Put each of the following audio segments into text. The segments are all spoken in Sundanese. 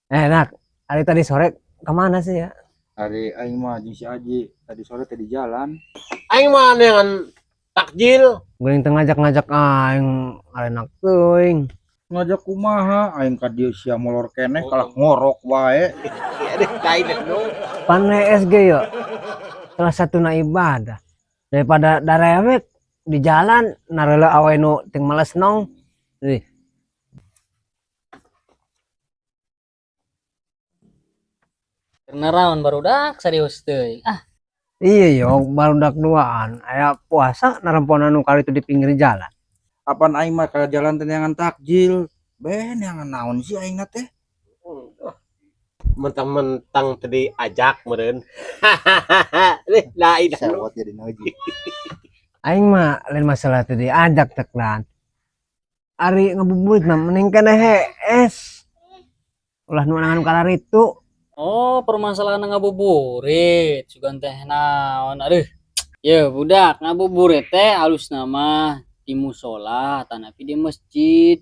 Enak. Hari tadi sore kemana sih ya? Ari aing mah jeung si Aji tadi sore teh di jalan. Aing mah neangan takjil. Geuning teu ngajak-ngajak aing, arenak teuing. Ngajak kumaha aing ka dieu sia molor keneh kalah ngorok wae. Pan SG yo. Salah satuna ibadah. Daripada darewek di jalan nareuleu awe nu ting males nong. Ih, Naraon barudak serius teuing. Ah, iya yo, barudak duaan. Aya puasa naremponan nu kali itu di pinggir jalan. Apan aing mah ka jalan teh neangan takjil. Beh neangan naon sih aing na teh? Mentang-mentang tadi ajak meureun. Ih, lain anu. Sewot jadi naji. Aing mah lain masalah teu diajak tek dan. Ari ngabuburit mah mending keneh hees. Ulah nu nangan kararitu. Oh, permasalahan ngabuburit sugan teh naon aduh. Ye budak ngabuburit teh alus nama di musola tanapi di masjid.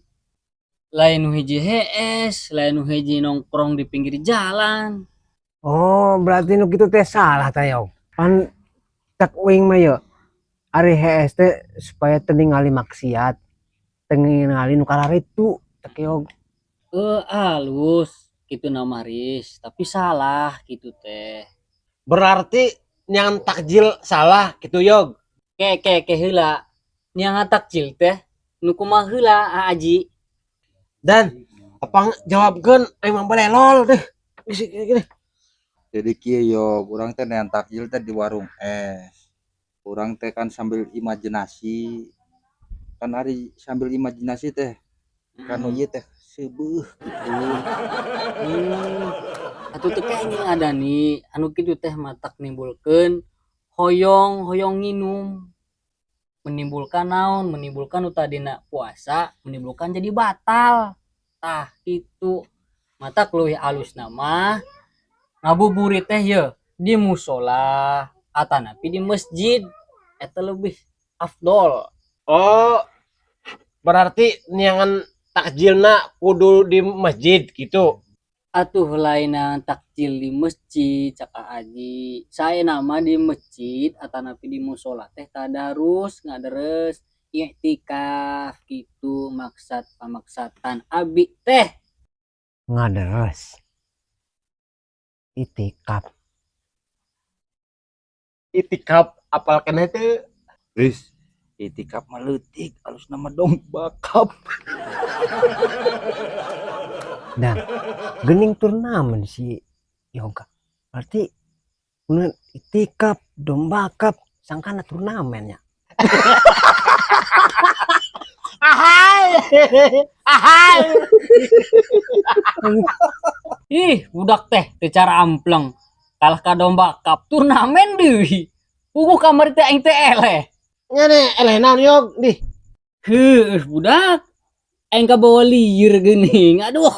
Lain nu hiji hees, lain nu hiji nongkrong di pinggir jalan. Oh, berarti nu kitu teh salah tah yo. Pan cek uing mah yo. Ari hees teh supaya teu ningali maksiat, teu ningali nu kararitu cek yo. Alus kitu nama Riz, tapi salah gitu teh. Berarti neangan takjil salah gitu yog. Ke ke ke heula. Neangan takjil teh nu kumaha heula Aji? Dan apa jawabkeun aing mah belelol deh. Geus gini. Jadi kieu yo, urang teh neangan takjil teh di warung es. Urang teh kan sambil imajinasi. Kan ari sambil imajinasi teh kan ieu teh seubeuh gitu. Atuh teu kenging ada nih anu kitu teh matak nimbulkeun hoyong hoyong nginum. Menimbulkan naon? Menimbulkan nu tadina puasa, menimbulkan jadi batal. Tah kitu. Matak leuwih alus nama ngabuburit teh ye di musola atanapi di masjid eta lebih afdol. Oh, berarti neangan takjilna kudu di masjid gitu. Atuh lain takjil di masjid cak Aji. Saya nama di masjid atanapi di musola teh tadarus ngaderes i'tikaf gitu maksad pamaksatan abi teh. Ngaderes. Itikaf. Itikaf apal keneh teu? Riz, itikaf mah leutik alus nama domba kap. Dan gening turnamen si Yoga. Berarti bener itikaf domba kap sangkana turnamennya. Ahai. Ahai. Ih, budak teh teu cara ampleng. Kalah ka domba kap turnamen deui. Puguh kamari teh aing teh eleh. Nya nih eleh naon yog dih. Heuh, budak. Aing kabawa lieur geuning. Aduh.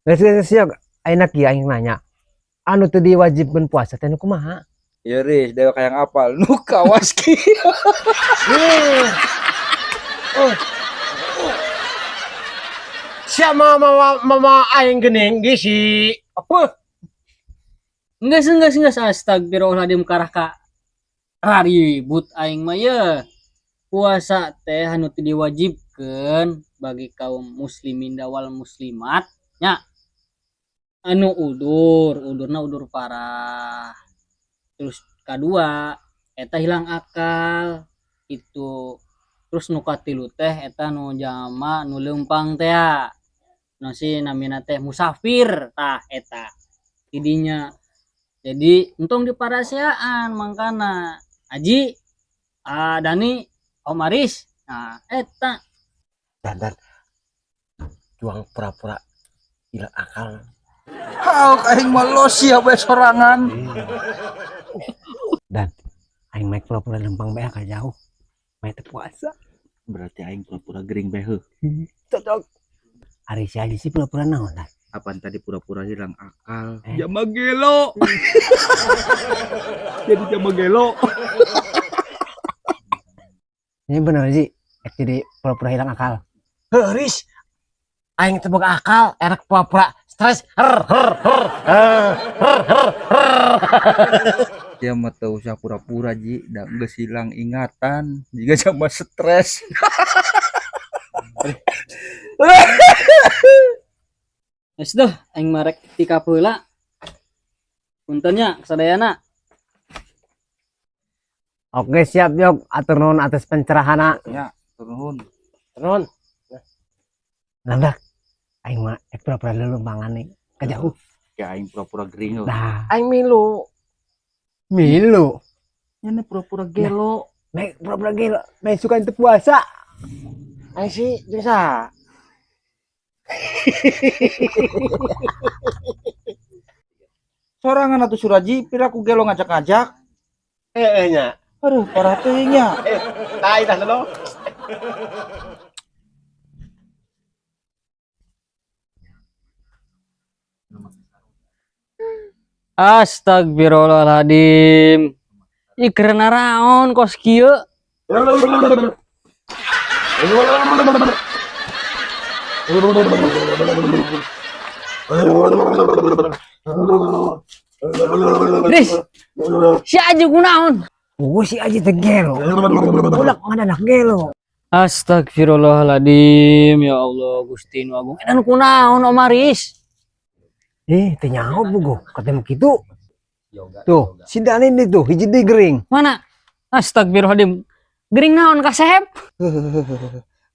Geus geus yog, ayeuna kieu aing nanya. Anu teu diwajibkeun puasa teh nu kumaha? Ya Riz, dewa kayang apal nu kawas kieu. Oh. Siapa mama mama aing geuning di si apa? Enggeus enggeus enggeus astagfirullahaladzim karah ka raribut aing mah ye. Puasa teh anu teu diwajibkeun bagi kaum muslimin wal muslimat nya. Anu udur, udurna udur parah. Terus kadua eta hilang akal itu. Terus nu katilu teh eta nu jalma nu leumpang teh ya. Nu si namina teh musafir tah eta tidinya. Jadi entong diparaseaan mangkana Aji, Dani, Om Aris, nah eta. Dan dan juang pura-pura hilang akal. Hauk aing mah los sia bae sorangan. Dan aing mah pura-pura lempang bae ka jauh. Mah teu puasa. Berarti aing pura-pura gering bae heuh. Cocok. Ari si Aji sih pura-pura naon tah? Apaan tadi pura-pura hilang akal? Eh. Jama gelo. Jadi jama gelo. Ini bener Ji, jadi pura-pura hilang akal. Heuh, Riz. Aing teu boga akal, erek pura-pura stres. Her her her her her her. Dia mah teu usah pura-pura ji, da geus hilang ingatan, jiga sama stres. Geus dah aing mah rek tikap heula. Punten nya sadayana. Oke siap Yok, atur nuhun atas pencerahanna. Ya, turun. Nuhun. Landak. Aing mah ek pura-pura leuleumpangan nih. Kajauh. Kayak aing pura-pura gering loh. Nah, Aing milu. milu. Nya pura-pura gelo. Nek pura-pura gelo, nek suka itu puasa. Aing sih jeung saha? Sorangan atuh Suraji, piraku gelo ngajak-ngajak. Heeh nya. Aduh, parah teuing nya. Tai dah lo. Astagfirullahaladzim. Ih keur naraon kos kieu. Riz, si Aji kunaon? Oh si Aji teh gelo. Budak ngadadak gelo. Astagfirullahaladzim, ya Allah Gusti nu agung. Edan kunaon Omaris? Eh, teu nyaho bugo, ketemu kitu. Tuh, si Dani ini tuh hiji deui gering. Mana? Astagfirullahaladzim. Gering naon kasep?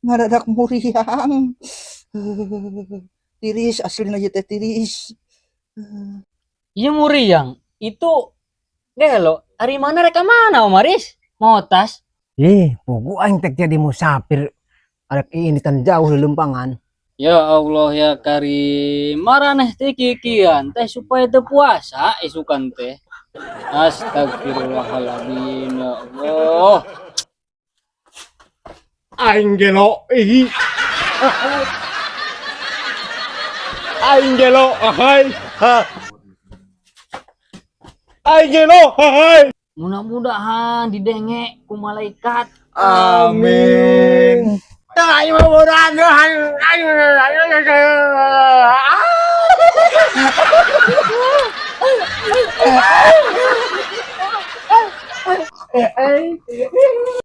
Ngadadak muriang. Tiris aslina ieu teh tiris. Iya muriang. Itu gelo. Ari mana rek mana Omaris? Mau tas? Ih, pugu aing teh jadi musafir. Arek ini tan jauh lelempangan. Ya Allah ya Karim, maraneh teh kikian teh supaya teu puasa isukan teh. Astagfirullahaladzim ya Allah. Aing gelo. Ih. Aing gelo, ahai. Aing gelo, ahai. Mudah-mudahan didenge ku malaikat. Amin. Aing mah bodoh aing. Aing.